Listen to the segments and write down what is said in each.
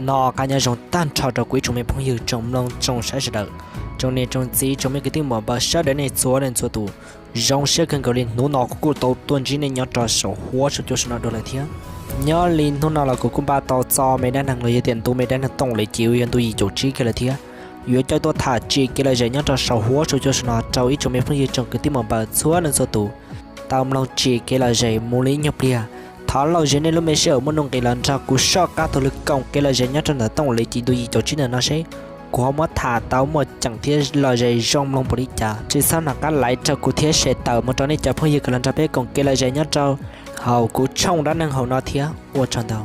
No qab nyob zoo tag nrho rau kuv ib tsoom me phooj ywg tsoom mloog tsoom saib sawv daws, tsoom niam tsoom txiv tsoom me kwv tij muam npawg sawv daws nej txhua leej txhua tus. Zoo siab kawg nkaus li hnub no kuv kuj tau tuaj ntsib nej nyob rau saum huab saum cua saum no dua lawm thiab. Nyob li hnub no los kuv kuj npaj tau txog me dab neeg los yog tias ntu me dab neeg Tooj Lis Ci uas yog ntu yim caum tsib kiag lawm thiab. Yuav coj tuaj tham tsim kev lom zem nyob rau saum huab saum cua saum no rau ib tsoom me phooj ywg tsoom kwv tij muam npawg txhua leej txhua tus tau mloog tsim kev lom zem mus li ib nyuag pliag. Thov lom zem nej lub me sij hawm muaj nuj nqis los nrog kuv soj qab taug lw koom kev lom zem nyob rau ntawm Tooj Lis Ci ntu yim caum tsib ntawm no seb kuv ho muab tham tau muaj ceem thiab lom zem zoo mloog npaum li cas. Tsis txhob nco qab like rau kuv thiab share tawm mus rau nej cov phooj ywg kom los nrog peb koom kev lom zem nyob rau hauv kuv tshooj dab neeg hauv no thiab. Ua tsaug ntau.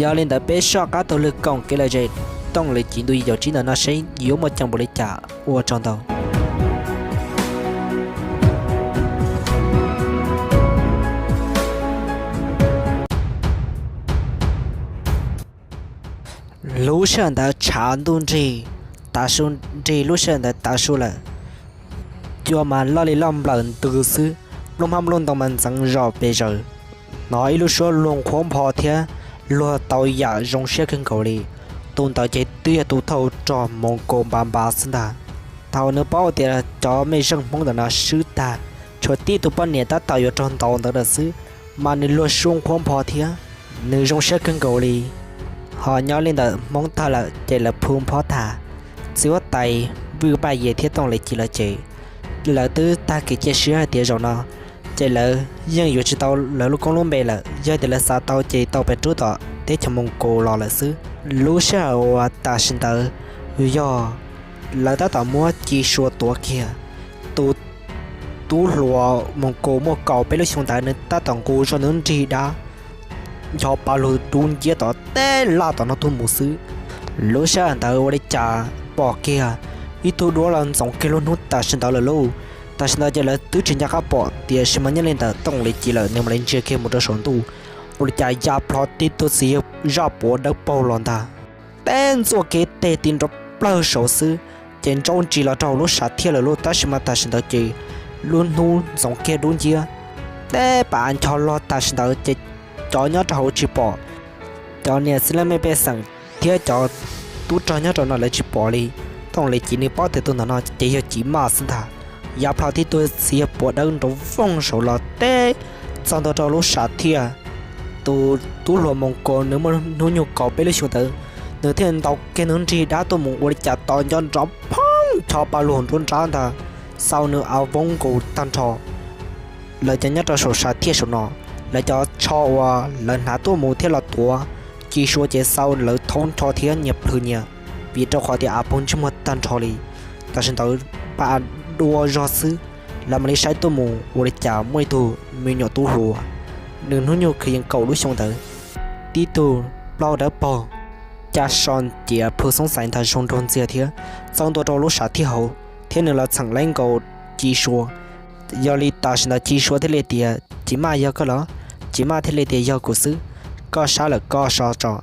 Yog li ntawd peb soj qab taug lw koom kev lom zem Tooj Lis Ci ntu yim caum tsib ntawm no seb yuav muaj ceem npaum li cas. Ua tsaug ntau. Lub sij hawm ntawd tshav ntuj nrig, tav su nrig lub sij hawm ntawd tav su lawm. Cua mas loj li loj nplawm ntws xwb, nplooj hmab nplooj ntoo mas ntxeev zom pes zaws. Hnov ib lub suab luag nqhuab npho thiab luag tau yam zoo siab kawg nkaus li. Tus ntawd ces twb yog tus thawj rog Moos Kaus Npas Npas xwb ntag. Thaum nws paub tias cov mej zeej Hmoob ntawm no swb tag, tshuav tib tug poj niam tab tom yuav raug ntaus ntawd lawm xwb, mas nws luag suab nqhuab npho thiab nws zoo siab kawg nkaus li. Ho nyob li ntawm Hmoob tag lawm ces lawv phu nphob tag. Txiv huab tais Vwj Paj Yias thiab Tooj Lis Ci lawv ces lawv twb tag kev cia siab hais tias zaum no ces lawv yeej yuav tsis tau lawv lub koob lub npe lawm, yog tias lawv xav tau ces tau pes rub tom teb chaws Moos Kaus los lawm xwb. Lub sij hawm uas tam sim ntawd yog lawv tab tom muab Ci Sua tuav kiag. Tus tub hluas Moos Kaus muaj kaum peb lub xyoo ntawd nws tab tom nqus zog nws lub nrig dab ncho pa lug dub nciab tom teb laj tom no tuaj mus xwb. Lub sij hawm ntawd ua li cas pom kiag ib tug duab los ntxoov kiag lub hnub tam sim ntawd lawm lauj. Tam sim ntawd ces lawv twb tsis nco qab pom, tiam sis mas nyob li ntawm Tooj Lis Ci lawm nws mam li ntsia kiag mus rau saum ntuj, ua li cas ya plho tib tug txiv yawg zaj puav dawb paug los ntag. Teb ntxuaj kev teg ti nrov plawg saud xwb, ces ntsaub ntsis los rau lub sam thiaj lawm lauj. Tab sis mas tam sim ntawd ces lub hnub ntxoov kiag dub nciab, teb pam ncho log tam sim ntawd ces cov nyob rau hauv tsis pom. Cov niam txiv leej mej pej xeem thiab cov tub rog nyob rau no lawv tsis pom li. Tooj Lis Ci nws paub tias tus ntawm no ces yog Ci Maj xwb ntag. Ya plho tib tug txiv yawg puav dawb nrov voog saud los teb txog ntua rau lub sam thiaj. Tus tub hluas Moos Kaus nws muaj hnub nyoog kaum peb lub xyoo ntawd, nws thiaj ntaus kiag nws nrig dab tuaj mus ua li cas tos nco nrov phooj ncho pa lug nruab nrab ntag, xau nws av voob nkaus tag nrho. Lawv cov nyob rau saum sam thiaj saum no, lawv cov tsho uas lawv hnav tuaj mus thiab los tuav Ci Sua ces xau lawv thaub ncho thiab nyias plhws nyias, vim rau qhov tias av poog ntsej muag tag nrho li. Tam sim ntawd pab dua zog xwb, lawv mam li saib tuaj mus ua li cas muaj ib tug me nyuam tub hluas, nws hnub nyoog kwv yees kaum lub xyoo ntawd, tib tug plaub dawb paug, ca so ciav plhu xoob xaiv ntag zoo nraug ntxiag thiab, txaus ntua rau lub sam thiaj hauv thiab nws los txheem laib nkaus Ci Sua. Yog li tam sim ntawd Ci Sua thiaj li tias, Ci Maj yog koj los? Ci Maj thiaj li tias, Yog kuv xwb. Koj sab lawm koj so tso.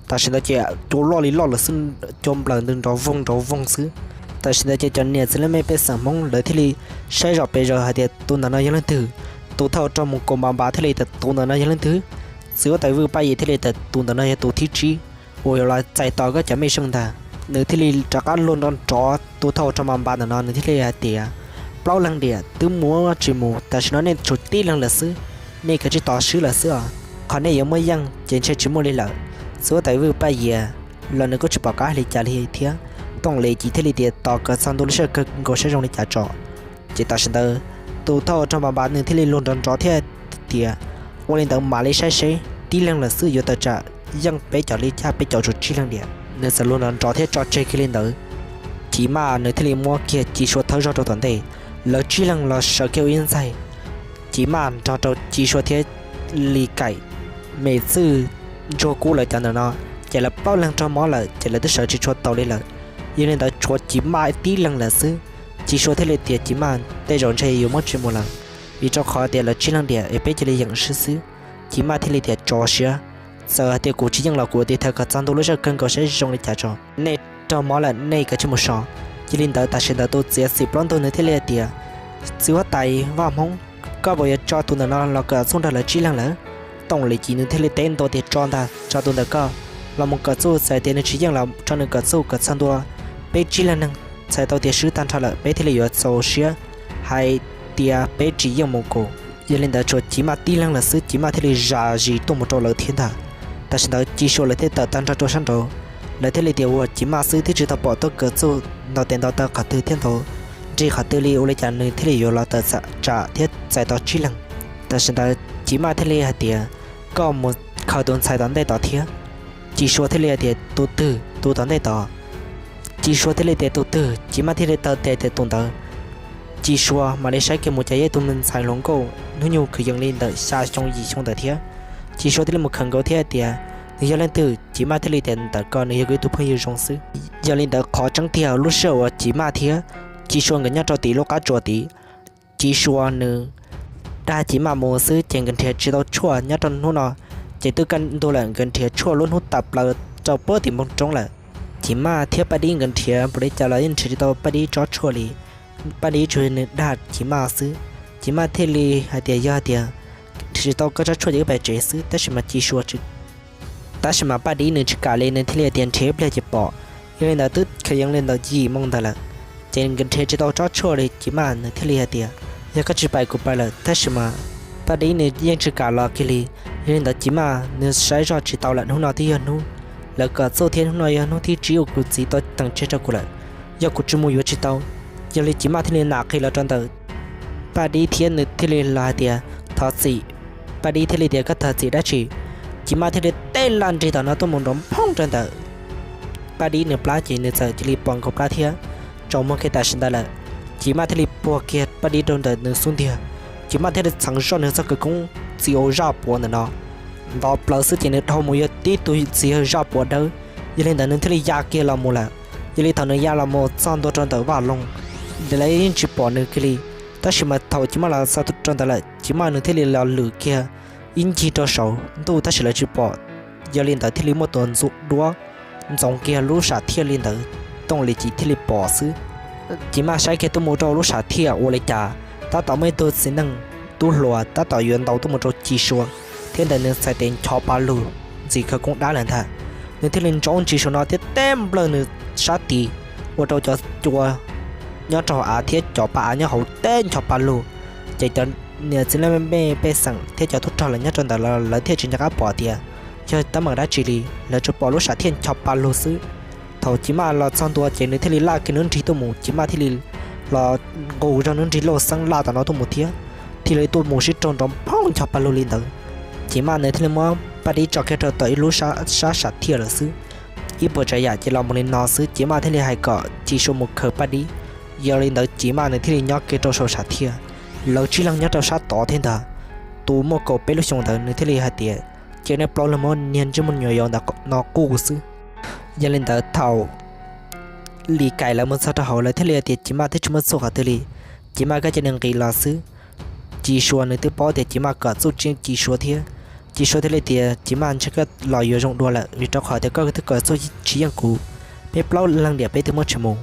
Tam sim ntawd ces cua loj li loj lawm xwb, cua nplawm ntws nrov voog nrov voog xwb. Tam sim ntawd ces cov niam txiv leej mej pej xeem Hmoob lawv thiaj li saib zom pes zaws hais tias tus ntawm no yog leej twg. Tus thawj rog Moos Kaus Npas Npas thiaj li tias, Tus ntawm no yog leej twg? Txiv huab tais Vwj Paj Yias thiaj li tias, Tus ntawm no yog tus thib tsib uas yuav los txais tos koj cov mej zeej ntag. Nws thiaj li rov qab luag nrov nrov tus thawj rog Npas Npas ntawm no, nws thiaj li hais tias, Plaub leeg diam twb muab tsis mus, tam sim no nej tshuav tib leeg lawm xwb, nej kav tsij tos swb lawm xwb os. Qhov nej yuav muaj yeej ces ntshe tsis muaj li lawm. Txiv huab tais Vwj Paj Yias los nws kuj tsis pom qab hais li cas li thiab. Tooj Lis Ci thiaj li tias, Tos kom txog ntua lub sij hawm kawg nkaus saib zoo li cas tso. Ces tam sim ntawd tus thawj rog Npas Npas nws thiaj li luag nrov nrov thiab tias, Ua li ntawd mam li saib seb, tib leeg lawm xwb yuav tawm tsam yeej peb cov li cas, peb cov tshuav tsib leeg diam. Nws txawm luag nrov nrov thiab tso tseg kiag li ntawd. Ci Maj nws thiaj li muab kiag Ci Sua thawb zog rau tom ntej, lawv tsib leeg los sawv kiag ua ib ntxaig. Ci Maj nrog rau Ci Sua thiab Lis Kaim, Mem Txwj, Ntsuag Kub lawv cov ntawm no, ces lawv plaub leeg raug mob lawm ces lawv twb sawv tsis tshua taus li lawm. Yog li ntawd tshuav Ci Maj tib leeg lawm xwb. Ci Sua thiaj li tias, Ci Maj, tej zaum ntshe yuav muab tsis mus lawm, vim rau qhov tias lawv tsib leeg diam es peb cia li yeem swb xwb. Ci Maj thiaj li tias, Tso siab, txawm hais tias kuv tsis yeej los kuv ua tiv thaiv kom txog ntua lub sij hawm kawg nkaus saib zoo li cas tso. Nej raug mob lawm nej kav tsij mus so. Yog li ntawd tam sim ntawd tus txiav txim plaub ntug nws thiaj li tias, Txiv huab tais Vaj Hmoob, koj puas yuav tso tus ntawm no los kom txhob nrog lawv tsib leeg lawm? Tooj Lis Ci nws thiaj li teb ntua tias, Tso ntag, tso tus ntawm koj. los mus kawm txuj, txawm tias nws tsis yeej los tso nws kawm txuj kawm txog ntua peb tsib leeg neeg txhais tau tias swb tag nrho lawm peb thiaj li yuav txaus siab hais tias peb tsis yeej mus kuv. Yog li ntawd tshuav Civ Maj tib leeg lawm xwb, Civ Maj thiaj li zam zis tuaj mus rau lawv thiab ntag. Tam sim ntawd Ci Sua lawv thiaj tawm tag nrho rau sab nraud, lawv thiaj li tias ua Civ Maj xwb twb tsis tau pom tuaj kawm txuj ntau tes ntau taw qhov twg thiab ntau nrig qhov twg li ua li cas nws thiaj li yuav los tawm tsam thiab txais tau tsib leeg. Tam sim ntawd Civ Maj thiaj li hais tias koj mus khaws tus ntxhais tom ntej tod thiab. Ci Sua thiaj li hais tias tus twg tus tom ntej tod? Ci Sua thiaj li tias tus twg, Civ Maj thiaj li taw tes tias tus ntawd. Ci Sua mam li saib kiag mus cas yog tus me ntxhais hluas nkauj hnub nyoog kwv yees li ntawm xya xyoo yim xyoo ntawd thiab. Ci Sua thiaj li mus khaws nkaus thiab hais tias nws yog leej twg, Civ Maj thiaj li tias ntawm ko nws yog kuv ib tug phooj ywg zoo xwb. Yog li ntawd qhov tseeb tiag lub sij hawm uas Civ Maj thiab Ci Sua nkawd nyob rau tim lub qab tsuas tid, Ci Sua nws dag Civ Maj mus xwb ces nkawd nrhiav tsis tau tshuaj nyob rau hnub no, ces twb kaj ntug lawm nkawd nrhiav tshuaj lub hnub tas plaws rau puag tim npoo roob lawm. Civ Maj thiab Paj Dib nkawd nrhiav npaum li cas los yeej nrhiav tsis tau Paj Dib tsob tshuaj li. Paj Dib tsuas nws dag Civ Maj xwb. Civ Maj thiaj li hais tias yog hais tias nrhiav tsis tau koj tsob tshuaj ces wb pais tsev xwb, tab sis mas Ci Sua tab sis mas Paj Dib nws tsis kam li, nws thiaj li hais tias nrhiav ib pliag ces pom. Yog li ntawd twb kwv yees li ntawm yim moo ntawd lawm, ces nkawd nrhiav tsis tau tsob tshuaj li. Civ Maj nws thiaj li hais tias yog koj tsis pais kuv pais lawm, tab sis mas Paj Dib nws yeej tsis kam los kiag li. Yog li ntawd Civ Maj nws saib zoj tsis tau lawm, hnub no twb yog hnub lawv kawm txuj thiab hnub no yog hnub thib tsib uas kuv txiv tau teem tseg rau kuv lawm, yog kuv tsis mus yuav tsis tau. Yog li Civ Maj thiaj li nam qhi los rau ntawm Paj Dib thiab nws thiaj li los hais tias thov txim. Paj Dib thiaj li tias koj thov txim dab tsi? Civ Maj thiaj li teb laj nrig tom no tuaj mus nrov nphoob rau ntawm Paj Dib nws plab ces nws txawm cia li pom nkaus plab thiab tsaus muag kiag tam sim ntawd lawm. Civ Maj thiaj li puag kiag Paj Dib rau ntawm nws xub ntiag. Civ Maj thiaj li txheev zoj nws txoj kwv koob txiv ua zaj puav ntawm no ntov plaws xwb ces nws dhau mus yog tib tug txiv yawg zaj puav dawb. Yog li ntawd nws thiaj li ya kiag los mus lawm. Yog li thaum nws ya los mus txog ntua rau ntawm vaj loog, lawv yeej tsis pom nws kiag li. Tab sis mas thaum Civ Maj los txog rau ntawd lawm, Civ Maj nws thiaj li los lwm kiag ib ncig rau saum ntuj tab sis lawv tsis pom. Yog li ntawd thiaj li muaj tus ntxuav duab ntxoov kiag lub sam thiaj li ntawd, Tooj Lis Ci thiaj li pom xwb. Civ Maj saib kiag tuaj mus rau lub sam thiaj ua li cas tab tom muaj ib tug txiv neej tub hluas tab tom yuav ntaus tuaj mus rau Ci Sua thiab ntawm nws txhais tes ncho pa lug ntxiv khawv koob dab lawm ntag. Nws thiaj li ntsoov Ci Sua no thiab teb nplawg nws sab tid, ua rau cov cua nyob rau hauv av thiab cov pa av nyob hauv teb ncho pa lug. Ces cov niam txiv leej mej pej xeem thiab cov tub rog lawv nyob rau ntawd los lawv thiaj tsis nco qab pom tias yog teeb meem dab tsi li, lawv tsuas pom lub sam thiaj ncho pa lug xwb. Thaum Civ Maj los txog ntua ces nws thiaj li laj kiag nws lub nrig tuaj mus, Civ Maj thiaj li los nqus zog nws lub nrig lauj xeeb laj tom no tuaj mus thiab, thiaj li tuaj mus sib raug nrov nphoob ncho pa lug li ntawd. Civ Maj nws thiaj li muab Paj Dib tso kiag rau tom ib lub sab sam thiaj lawm xwb. Ib puas tsav yam ces los mus li no xwb, Civ Maj thiaj li hais kom Ci Sua mus khaws Paj Dib. Yog li ntawd Civ Maj nws thiaj li nyob kiag rau saum sam thiaj. Lawv tsib leeg nyob rau sab tod thiab ntag. Tus muaj kaum peb lub xyoo ntawd nws thiaj li hais tias cia nej plaub leeg muab niag ntsej muag nyuam yaus ntawm no kuj xwb. Yog li ntawd thaum Lis Kaim lawv mus txog rau hauv lawv thiaj li tias Civ Maj twb tsis muaj txuj qhov twg li, Civ Maj koj cia li nqis los xwb. Ci Sua nws twb paub tias Civ Maj kom txuj tsiab Ci Sua thiab. Ci Sua thiaj li tias Civ Maj ntshe koj los yuav zoo dua lawm vim rau qhov tias koj twb kom txuj tsis yeej kuv, peb plaub leeg diam peb twb muab tsis mus.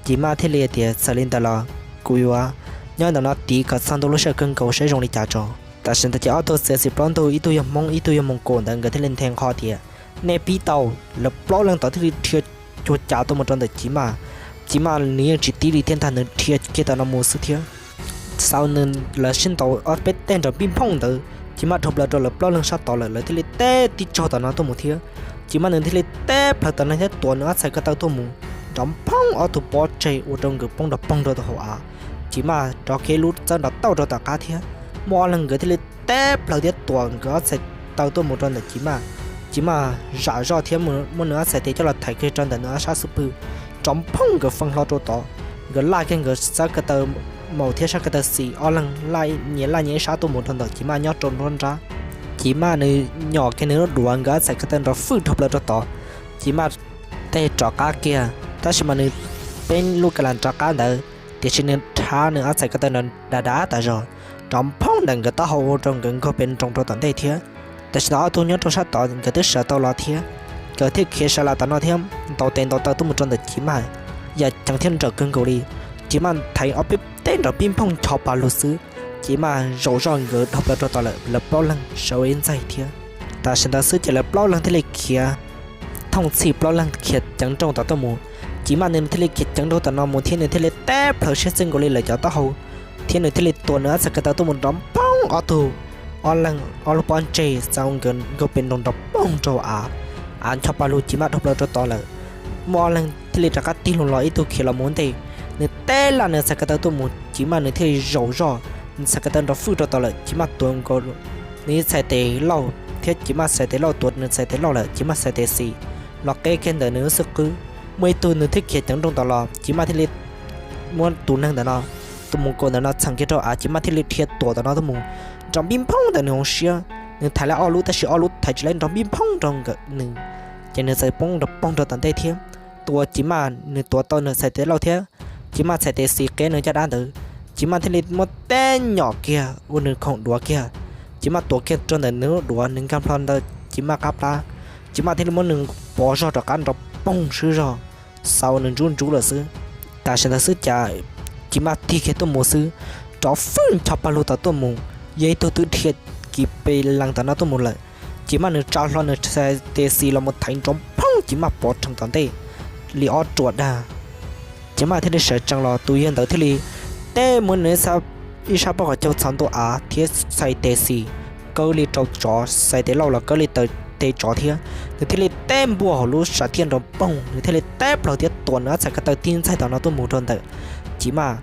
Civ Maj thiaj li tias txawm li ntawd los kuv yuav nyob ntawm no tiv kom txog ntua lub sij hawm kawg nkaus saib zoo li cas tso. Tam sim ntawd ces ob tug txiav txim plaub ntug, ib tug yog Hmoob ib tug yog Moos Kaum ntawd nkawd thiaj li nthe nqho tias nej pib tau. Lawv plaub leeg tod thiaj li dhia cuag cav tuaj mus rau ntawm Civ Maj. Civ Maj nws yeej tsis tib li thiab ntag, nws dhia kiag tom no mus xwb thiab. Xav nws lawv sib ntaus ob peb teg nrov pij nphooj ntawd, Civ Maj dhau plaws rau lawv plaub leeg sab tod lawm, lawv thiaj li teb tib tsaug tom no tuaj mus thiab. Civ Maj nws thiaj li teb plaws tom no thiab tuav nws ob txhais ko taw tuaj mus nrov nphoob ob tug pob tseg ua rau nkawd poob nrov poog rau tom hauv av. Civ Maj rov kiag lub txawb nrov tauj rau tom qab thiab. Muaj ob leeg nkawd thiaj li teb plaws thiab tuav nkawd ob txhais taw tuaj mus rau ntawm Civ Maj. Civ Maj zam zoj thiab muab nws ob txhais tes coj los thaiv kiag rau ntawm nws ob sab xub pwg, nrov nphoob nkawd fee hlo rau tod. Nkawd laj kiag nkawd sab ko taw maum thiab sab ko taw xis, ob leeg nyias laj nyias ib sab tuaj mus rau ntawm Civ Maj nyob rau nruab nrab. Civ Maj nws nyom kiag nws lub duav, nkawd ob txhais ko taw nrov fwj dhau plaws rau tod. Civ Maj tej rov qab kiag, tab sis mas nws peb lub ka las rov qab ntawd, tiam sis nws rhab nws ob txhais ko taw nrov dav dav tas zog, nrov nphoob ntawm nkawd taub hau ua rau nkawd nkaug pes nroos rau tom ntej thiab. Tam sim ntawd ob tug nyob rau sab tod nkawd twb sawv tau los thiab, nkawd thiaj khiav sawv los tom no thiab ntaus tes ntaus taw tuaj mus rau ntawm Civ Maj, yam ceev thiab nrawm kawg nkaus li. Civ Maj thaiv ob peb teg nrov pij nphooj ncho pa lug xwb, Civ Maj zaum zoj nkawd dhau plaws rau tod lawm, lawv plaub leeg sawv ua ib ntxaig thiab. Tam sim ntawd xwb ces lawv plaub leeg thiaj li khiav thooj txhij plaub leeg khiav ceev nrooj tom tuaj mus. Civ Maj nws thiaj li khiav ceev nrooj tom no mus thiab nws thiaj li teb plhaws siab txij nkaus li lawv cov taub hau, thiab nws thiaj li tuav nws ob txhais ko taw tuaj mus nrov nphooj ob tug, ob leeg ob lub pob ntseg xav nkawd nkaug pes nroog nrov poog rau av, av ncho pa lug Civ Maj dhau plaws rau tod lawm. Muaj ob leeg thiaj li rov qab tig loo los ib tug khiav los mus ntej, nws teb laj nws txhais ko taw tuaj mus Civ Maj nws thiaj li zaum zoj, nws txhais ko taw nrov fwj rau tod lawm Civ Maj tuav nkaus nws ib txhais tes lauj thiab Civ Maj txhais tes lauj tuav nws txhais tes lauj lawm Civ Maj txhais tes xis los qeb kiag ntawm nws lub xub qwb. Muaj ib tug nws thiaj khiav ceev nrooj tom los Civ Maj thiaj li muab tus neeg ntawm no, tus mus kaus ntawm no txheem kiag rau av Civ Maj thiaj li dhia tuam tom no tuaj mus nrov npib nphooj ntawm nws hauv siab. Nws thaiv lawm ob lub tab sis ob lub thaiv tsis laib nrov npib nphooj rau nws, ces nws txawm poob nrov poog rau tom ntej thiab. Tus uas Civ Maj nws tuav tau nws txhais tes lauj thiab Civ Maj txhais tes xis qeb nws caj dab ntawd, Civ Maj thiaj li muab teb nyom kiag ua nws khoom duav kiag. Civ Maj tuav kiag rau ntawm nws lub duav nws nkag plho ntawm Civ Maj qab plab, Civ Maj thiaj li muab nws pov zog rov qab nrov poog swb zog, xav ua nws ntsub ntsub lawm xwb. Tam sim ntawd xwb cas Civ Maj tig kiag tuaj mus xwb, rov fwj ncho pawg lug tom tuaj mus, yog ib tug twb dhia kiv pes lees tom no tuaj mus lawm. Civ Maj nws tsa hlo nws txhais tes xis los mus thaiv nrov nphooj Civ Maj pov rhees tom ntej li ob ruam dag. Civ Maj thiaj li sawv tsees los tus yawg ntawd thiaj li teb muab nws ib sab pob qhov caug txhos ntua av thiab txhais tes xis kawb li rau tsov, txhais tes lauj los kawb li tes tsov thiab. Nws thiaj li teb npuaj hauv lub sam thiaj nrov poog, nws thiaj li teb plaws thiab tuam nws ob txhais ko taw tib ntxaig tom no tuaj mus rau ntawm Civ Maj.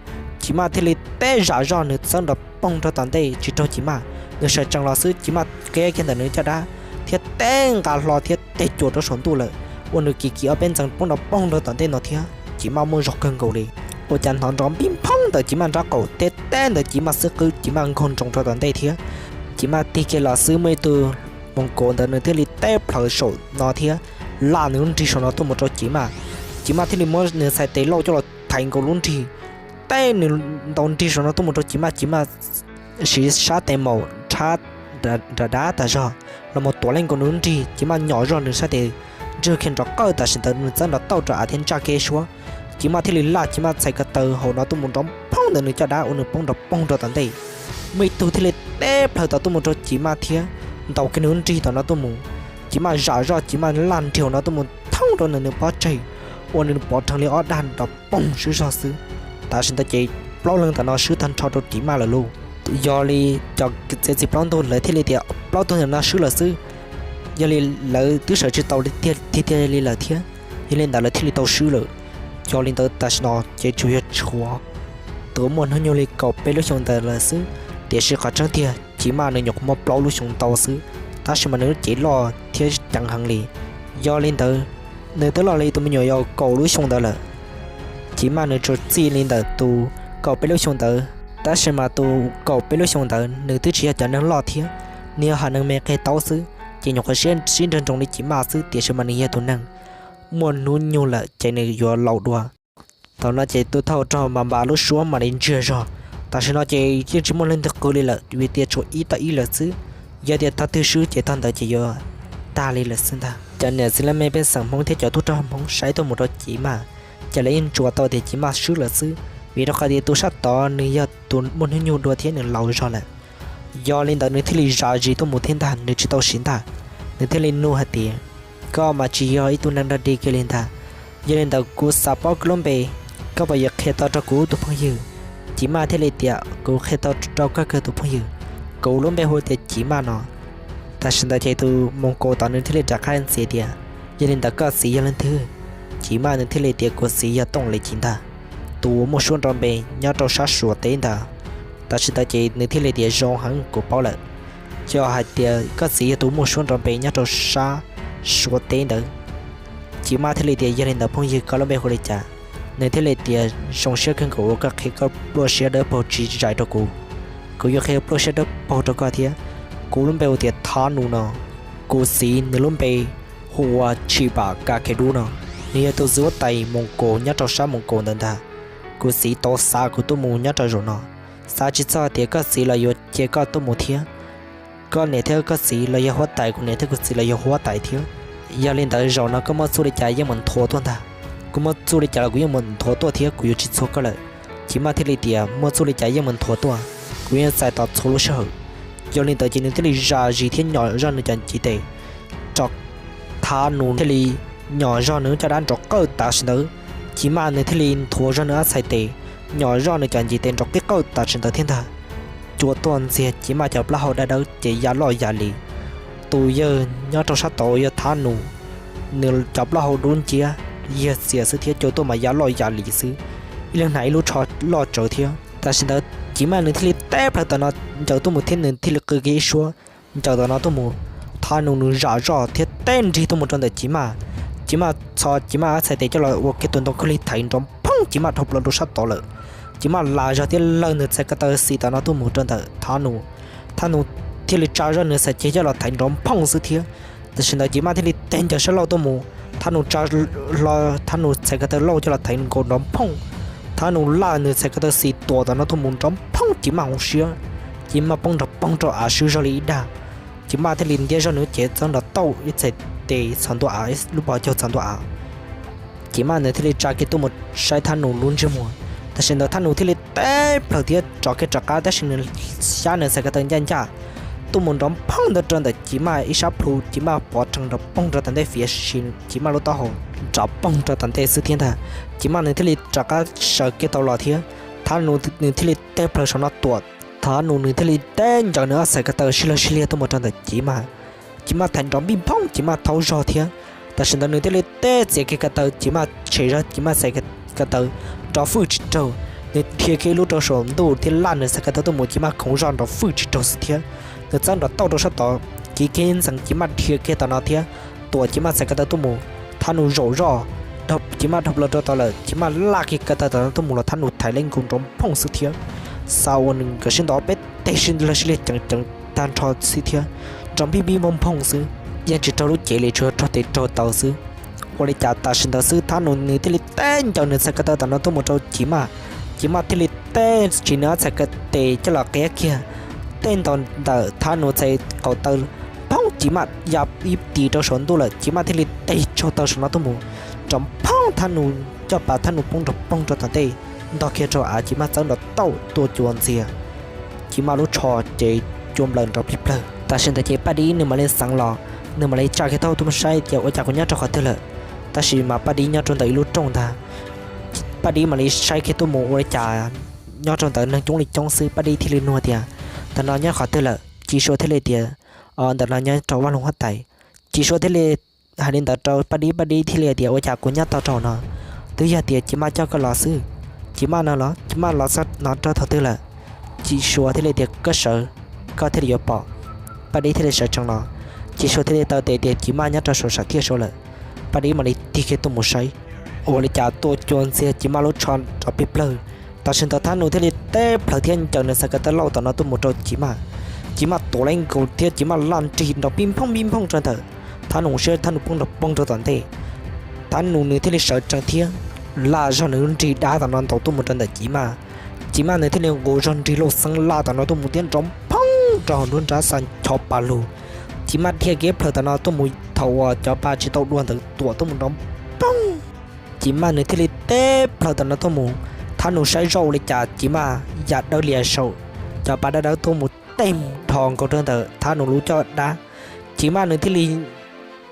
Civ Maj thiaj li teb zam zoj nws txawb nrov poog rau tom ntej tsis raug Civ Maj. Nws sawv tsees los xwb Civ Maj qeb kiag ntawm nws caj dab thiab teb nqa hlo thiab teg cua rau saum ntuj lawm, ua nws kiv kiv ob peb ntxees poob nrov poog rau tom ntej no thiab Civ Maj muaj zog kawg nkaus li. Ua cas hnov nrov npib nphooj ntawm Civ Maj nrab qaum thiab teb ntawm Civ Maj xub qwb Civ Maj nkaug nroos rau tom ntej thiab. Civ Maj tig kiag los xwb muaj ib tug moos kaus ntawd nws thiaj li teb plhaws saum no thiab laj nws lub nrig saum no tuaj mus rau Civ Maj. Civ Maj thiaj li muab nws txhais tes lauj coj los thaiv nkaus lub nrig, teb nws ntaus nrig saum no tuaj mus rau Civ Maj. Civ Maj siv sab tes maum nrab dab tas zog los mus tuav leej nkaus nws lub nrig, Civ Maj nyom zoj nws sab tes ntswg kiag nrov qawj, tam sim ntawd nws txawb nrov tauj rau av thiab ntsaj kiag suab. Civ Maj thiaj li laj Civ Maj txhais ko taw hauv no tuaj mus nrov nphooj ntawm nws caj dab ua nws poob nrov poog rau tom ntej. Muaj ib tug thiaj li teb plhaws tom tuaj mus rau Civ Maj thiab ntaus kiag nws lub nrig tom no tuaj mus. Civ Maj zam zoj Civ Maj laj nrig no tuaj mus thoob rau ntawm nws pob tsaig, ua nws pov rhees li ob dag nrov poog swb zog xwb. Tam sim ntawd ces plaub leeg tom no swb tag nrho rau Civ Maj lawm lauj. Yog li cov txiav txim plaub ntug lawv thiaj li tias plaub tug ntawm no swb lawm xwb, yog li lawv twb sawv tsis tau tiag tiag li lawm thiab, yog li ntawd lawv thiaj li tau swb lawm. Yog li ntawd tam sim no ces tsuas yog tshuav tus muaj hnub nyoog li kaum peb lub xyoo ntawd lawm xwb, tiam sis qhov tseeb tiag Civ Maj nws nyuam qhuav muaj plaub lub xyoo ntau xwb, tab sis mas nws lub cev loj thiab ceev heev li. Yog li ntawd nws twb loj li tus me nyuam yaus kaum lub xyoo ntawd lawm. Civ Maj nws tsuas txij li ntawm tus kaum peb lub xyoo ntawd, tab sis mas tus kaum peb lub xyoo ntawd nws twb tsis yog cov neeg loj thiab, nws yog haiv neeg me qig taub xwb, ces nyuam qhuav sib nrawg nroos li Civ Maj xwb, tiam sis mas nws yog tus neeg muaj hnub nyoog lawm ces nws yuav laus dua. Thaum no ces tus thauj rog mas npam lub suab mam li ntsiag zog. Tam sim no ces yeej tsis muaj leej twg qw li lawm vim tias tshuav ib tag ib lawm xwb. Yog tias tog twg swb ces tog ntawd ces yuav tag li lawm xwb ntag. Cov niam txiv laj mej pej xeem Hmoob thiab cov tub rog Hmoob saib tuaj mus rau Civ Maj, ces lawv yeej ntsuas tau tias Civ Maj swb lawm xwb, vim rau qhov tias tus sab tod nws yog tus muaj hnub nyoog dua thiab nws laus zog lawm. Yog li ntawd nws thiaj li zam zis tuaj mus thiab ntag, nws tsis tau siv ntag. Nws thiaj li nug hais tias, koj mas tsis yog ib tug neeg dog dig kiag li ntag. Yog li ntawd kuv xav paub koj lub npe, koj puas yuav qhia tau rau kuv tus phooj ywg? Civ Maj thiaj li tias, kuv qhia tau rau koj kawg tus phooj ywg, kuv lub npe hu tias Civ Maj no. Tam sim ntawd ces tus moos kaus tod nws thiaj li rov qab ntxiv tias, yog li ntawd koj txiv yog leej twg? Civ Maj nws thiaj li tias, kuv txiv yog Tooj Lis Civ ntag, tus uas muaj suab nrov npe nyob rau sab Suav teb ntag. Tam sim ntawd ces nws thiaj li tias, zoo heev, kuv paub lawm, yog hais tias koj txiv yog tus muaj suab nrov npe nyob rau sab Suav teb ntawd. Civ Maj thiaj li tias, yog li ntawd phooj ywg koj lub npe hu li cas? Nws thiaj li tias, zoo siab kawg nkaus uas koj qhia koj pluaj siab dawb paug tsis zais rau kuv, kuv yuav qhia pluaj siab dawb paug rau koj thiab. Kuv lub npe hu tias Thav Nus no, kuv txiv nws lub npe hu ua Tshis Pam Kas Khes Dub no, nws yog tus txiv huab tais moos kaus nyob rau sab moos kaus ntawd ntag. Kuv txiv tau xa kuv tuaj mus nyob rau zaum no, xav tsis txog tias koj txiv los yuav cia koj tuaj mus thiab. Koj niam thiab koj txiv los yog huab tais, kuv niam thiab kuv txiv los yog huab tais thiab. Yog li ntawd zaum no koj muaj txuj li cas yeej mus nthuav tuaj ntag. Kuv muaj txuj li cas los kuv yeej mus nthuav tuaj thiab, kuv yuav tsis txuag koj lawm. Civ Maj thiaj li tias, muaj txuj li cas yeej mus nthuav tuaj, kuv yeej txais tos txhua lub sij hawm. Yog li ntawd ces nws thiaj li zam zis thiab nyom zoj nws cov ntiv tes rau Thav Nus thiaj li nyom zog nws caj dab nrov qawj tas sim ntawd, Ci Maj nws thiaj li nthuav zog nws ob txhais tes, nyom zog nws cov ncig tes nrov qij qawj tas sim ntawd thiab ntag. Cua tuaj ntxiag Ci Maj cov plaub hau dawb dawb ces ya loj ya lis. Tus yawg nyob rau sab tod yog Thab Nus, nws cov plaub hau dub nciab, yawg txias xwb thiab cua tuaj mas ya loj ya lis xwb, ib leeg hnav ib lub tsho loj tsawv thiab. Tam sim ntawd Ci Maj nws thiaj li teb plhaws tom no ncaws tuaj mus thiab nws thiaj li qw kiag ib suab ncaws tom no tuaj mus. Thab Nus nws zam zoj thiab teb nrig tuaj mus rau ntawm Ci Maj. Ci Maj txhos Ci Maj ob txhais tes coj los ua kiag tus ntoo khaub lig thaiv nrov phooj Ci Maj dhau plaws rau sab tod lawm. Ci Maj la zog thiab lawv nws txhais ko taw xis tom no tuaj mus rau ntawm Thab Nus. Thab Nus thiaj li tsa zoj nws txhais ceg coj los thaiv nrov phooj xwb thiab. Tam sim ntawd Ci Maj thiaj li teg ncaws sab laug tuaj mus, Thab Nus tsa hlo Thab Nus txhais ko taw lauj coj los thaiv nkaus nrov phooj. Thab Nus laj nws txhais ko taw xis tuam tom no tuaj mus nrov phooj Ci Maj hauv siab. Ci Maj poob nrov phooj rau av swb zog li ib dag. Ci Maj thiaj li ntiab zog nws cev txawb nrov tauj ib txhais tes txhos ntua av, lub pob caug txhos ntua av. Ci Maj nws thiaj li tsa kiag tuaj mus saib Thab Nus lub ntsej muag. Tam sim ntawd Thab Nus thiaj li teb plhaws thiab rov kiag rov qab tab sis nws xyab nws txhais ko taw ncaj ncaj tuaj mus nrov phooj ntawd rau ntawm Ci Maj ib sab plhu, Ci Maj pov rhees nrov phooj rau tom ntej fiav si Ci Maj lub taub hau nrov phooj rau tom ntej xwb thiab ntag. Ci Maj nws thiaj li rov qab sawv kiag tau los thiab Thab Nus nws thiaj li teb plhaws saum no tuam. Thab Nus nws thiaj li teb ncaws nws ob txhais ko taw sib lawg sib liag tuaj mus rau ntawm Ci Maj. Ci Maj thaiv nrov npij nphooj Ci Maj thaub zog thiab. Tam sim ntawd nws thiaj li teb txiav kiag ko taw Ci Maj tshem zog Ci Maj txhais ko taw nrov fwj tsis raug. Nws dhia kiag ib lub rau saum ntuj thiab laj nws txhais ko taw tuaj mus Ci Maj khoov zog nrov fwj tsis raug xwb thiab. Nws txawb nrov tauj rau sab tod kiv kiag ntxeev Ci Maj dhia kiag tom no thiab tuam Ci Maj txhais ko taw tuaj mus. Thab Nus zaum zoj, Ci Maj dhau plaws rau tod lawm Ci Maj laj kiag ko taw tom no tuaj mus los Thab Nus thaiv li nkaus nrov phooj xwb thiab. Xav ua nws nkawd sib ntaus peb teg sib lawg sib liag ceev ceev tag nrho xwb thiab, nrov npij npij nphooj nphooj xwb, yeej tsis raug lub cev li tsuas raug tes raug taw xwb. Ua li cas tam sim ntawd xwb Thab Nus nws thiaj li teb ncaws nws txhais ko taw tom no tuaj mus rau Ci Maj. Ci Maj thiaj li teb tsis nws ob txhais ko taw coj los qiab kiag, tej ntaus ntawm Thab Nus txhais qaum taw phooj Ci Maj ya ib tis rau saum ntuj lawm Ci Maj thiaj li teg tsaug taw saum no tuaj mus, nrov phooj Thab Nus coj pas Thab Nus poob nrov phooj rau tom ntej, ntog kiag rau av Ci Maj txawb nrov tauj tua cua ntxiag. Ci Maj lub tsho ces cua nplawm nrov plig plawg. Tam sim ntawd ces Paj Dib nws mam li xeev los, nws mam li tsa kiag taub hau tuaj mus saib tias ua cas kuv nyob rau qhov twg lawm. Tab sis mas Paj Dib nyob rau ntawm ib lub rooj ntag. Paj Dib mam li saib kiag tuaj mus ua li cas nyob rau ntawd neeg coob li coob xwb, Paj Dib thiaj li nug tias ntawm no nyob qhov twg lawm. Ci Sua thiaj li tias ntawm no nyob rau Vaj Loog Huab Tais. Ci Sua thiaj li hais li ntawd rau Paj Dib, Paj Dib thiaj li tias ua cas kuv nyob tau rau no, twb yog tias Ci Maj coj koj los xwb. Ci Maj no los, Ci Maj los txog no rau thaum twg lawm. Ci Sua thiaj li tias koj sawv, koj thiaj li yuav pom. Paj Dib thiaj li sawv tsees los, Ci Sua thiaj li taw tes tias Ci Maj nyob rau saum sam thiaj saud lawm. Paj Dib mam li tig kiag tuaj mus saib, ua li cas tua cua ntxiag Ci Maj lub tsho nrov plig plawg. Tam sim ntawd Thab Nus thiaj li teb plhaws thiab ncaws nws txhais ko taw lauj tom no tuaj mus rau Ci Maj. Ci Maj tuav li nkaus thiab Ci Maj laj nrig nrov pij nphooj pij nphooj rau ntawm Thab Nus siab, Thab Nus poob nrov phooj rau tom ntej. Thab Nus nws thiaj li sawv tsees thiab laj zog nws lub nrig dab tom no ntaus tuaj mus rau ntawm Ci Maj. Ci Maj nws thiaj li nqus zog nrig lauj xeeb laj tom no tuaj mus thiab nrov phooj rau hauv nruab nrab xa ncho pa lug. Ci Maj dhia kiag plhaws tom no tuaj mus thaum uas cov pa tsis tau dua ntawd tuam tuaj mus nrov phooj. Ci Maj nws thiaj li teb plhaws tom no tuaj mus, Thab Nus saib zoj ua li cas Ci Maj ya dawb lias saum cov pa dawb dawb tuaj mus tej dhos nkaus rau ntawm Thab Nus lub caj dab. Ci Maj nws thiaj li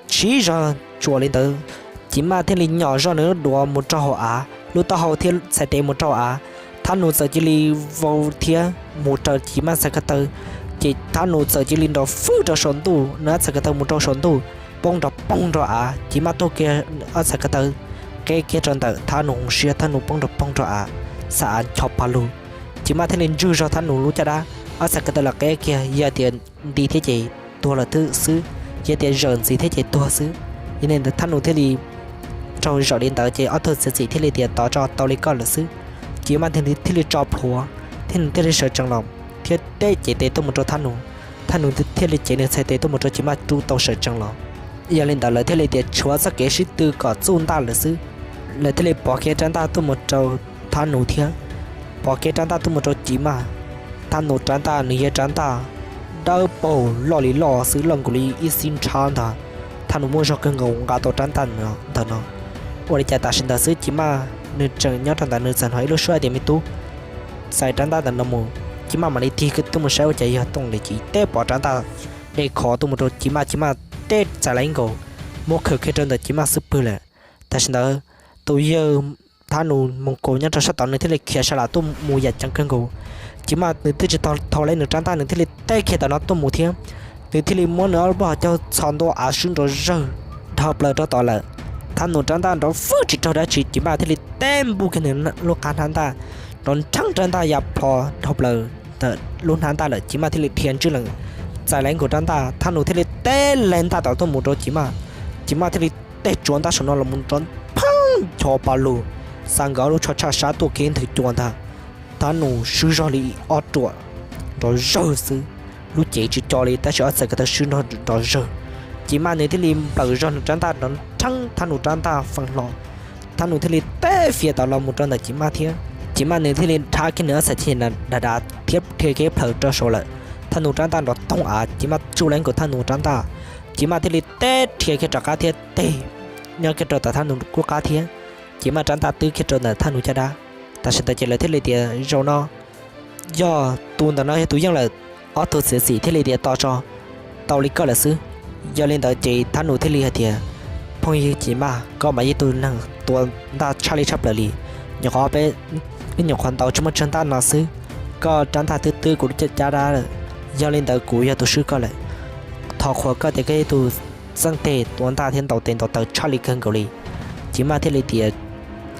siv zog tsuas li ntawd, Ci Maj thiaj li nyom zoj nws lub duav mus rau hauv av, lub taub hau thiab txhais tes mus rau av. Thab Nus txawm cia li vau thiab mus raws Ci Maj txhais ko taw, ces Thab Nus txawm cia li nrov fwj rau saum ntuj, nws ob txhais ko taw mus rau saum ntuj, poob nrov phooj rau av. Ci Maj taug kiag ob txhais ko taw qeb kiag rau ntawm Thab Nus hauv siab, Thab Nus poob nrov phooj rau av, xa av ncho pa lug. Ci Maj thiaj li ntswj zog Thab Nus lub caj dab, ob txhais ko taw los qeb kiag, yog tias nti thiab ces tuag lawm xwb, yog tias zawm ntxiv thiab ces tuag xwb. Yog li ntawd Thab Nus thiaj li raug zawm li ntawd ces ob tug txiav txim thiaj li tias tos tso, tau li koj lawm xwb. Ci Maj thiaj li tso plhuav thiab nws thiaj li sawv tsees los thiab teb cev tes tuaj mus rau Thab Nus. Thab Nus thiaj li cev nws txhais tes tuaj mus rau Ci Maj rub tau sawv tsees los. Yog li ntawd lawv thiaj li tias tshuav txoj kev sib tw kom txuj ntaj lawm xwb. Lawv thiaj li pov kiag rab ntaj tuaj mus rau Thab Nus thiab pov kiag rab ntaj tuaj mus rau Ci Maj. Thab Nus rab ntaj nws yog rab ntaj dawb paug loj li loj xwb, loj nkaus li ib xib nrhab ntag. Thab Nus muaj zog kawg nkaus nqa tau rab ntaj ntawm no. Ua li cas tam sim ntawd xwb Ci Maj nws tseem nyob rau ntawd nws txawm hnov ib lub suab tias me tub, txais rab ntaj ntawm no mus. Ci Maj mam li tig tuaj mus saib ua cas yog Tooj Lis Ci teb pov rab ntaj de khov tuaj mus rau Ci Maj, Ci Maj teb txais lawv ib nkaus. muab khaws kiag rau ntawm Ci Maj xub pwg lawm. Tam sim ntawd tus yawg Thab Nus Moos Kaus nyob rau sab tod nws thiaj li khiav sa lam tuaj mus yam ceev kawg nkaus. Ci Maj nws twb tsis tau thau li nws rab ntaj, nws thiaj li teb kiag tom no tuaj mus thiab. Nws thiaj li muab nws ob lub pob hauv caug txhos ntua av swb nrov zawg dhau plaws rau tod lawm. Thab Nus rab ntaj nrov fwj tsis raug dab tsi, Ci Maj thiaj li teb npuj kiag nws lub qab hnab ntaj, nrov nrheeb rab ntaj ya plho dhau plaws ntawm lub hnab ntaj lawm. Ci Maj thiaj li dhia ntswj lees txais lees nkaus rab ntaj, Thab Nus thiaj li teb lees ntaj tom tuaj mus rau Ci Maj. Ci Maj thiaj li teb tsuav ntaj saum no los mus nrov pheej ncho pa lug, xa nkawd ob lub tsho tshaj sab tuaj kiag ntawm cua ntag. Thab Nus swb zog li ob ruam nrov zawg xwb, lub cev tsis co li tab sis ob txhais ko taw swb nrov zawg. Ci Maj nws thiaj li nplawm zog nws rab ntaj nrov nrheeb Thab Nus rab ntaj fee hlo. Thab Nus thiaj li teb fias tom los mus rau ntawm Ci Maj thiab. Ci Maj nws thiaj li rhab kiag nws ob txhais ceg dav dav thiab dhia kiag plhaws rau saud lawm. Thab Nus rab ntaj nrov toog av, Ci Maj tsuj lees nkaus Thab Nus rab ntaj. Ci Maj thiaj li teb dhia kiag rov qab thiab teg nyob kiag rau tom Thab Nus kuj qab thiab. Ci Maj rab ntaj twb kiag rau ntawm Thab Nus caj dab. Tam sim ntawd ces lawv thiaj li tias zaum no yog tus ntawm no yog tus yeej lawm. Ob tug txiav txim thiaj li tias tos tso, tau li koj lawm xwb. Yog li ntawd ces Thab Nus thiaj li hais tias phooj ywg Ci Maj, koj mas yog tus neeg tua ntaj tshaj li tshaj plaws li, nyuam qhuav peb, wb nyuam qhuav ntaus tsis muaj tsawg ntaj no xwb, koj rab ntaj twb twb kuv caj dab lawm. Yog li ntawd kuv yog tus swb koj lawm. Thov qhuas koj tias koj yog tus txheej teg tua ntaj thiab ntaus tes ntaus taw tshaj li kawg nkaus li. Ci Maj thiaj li tias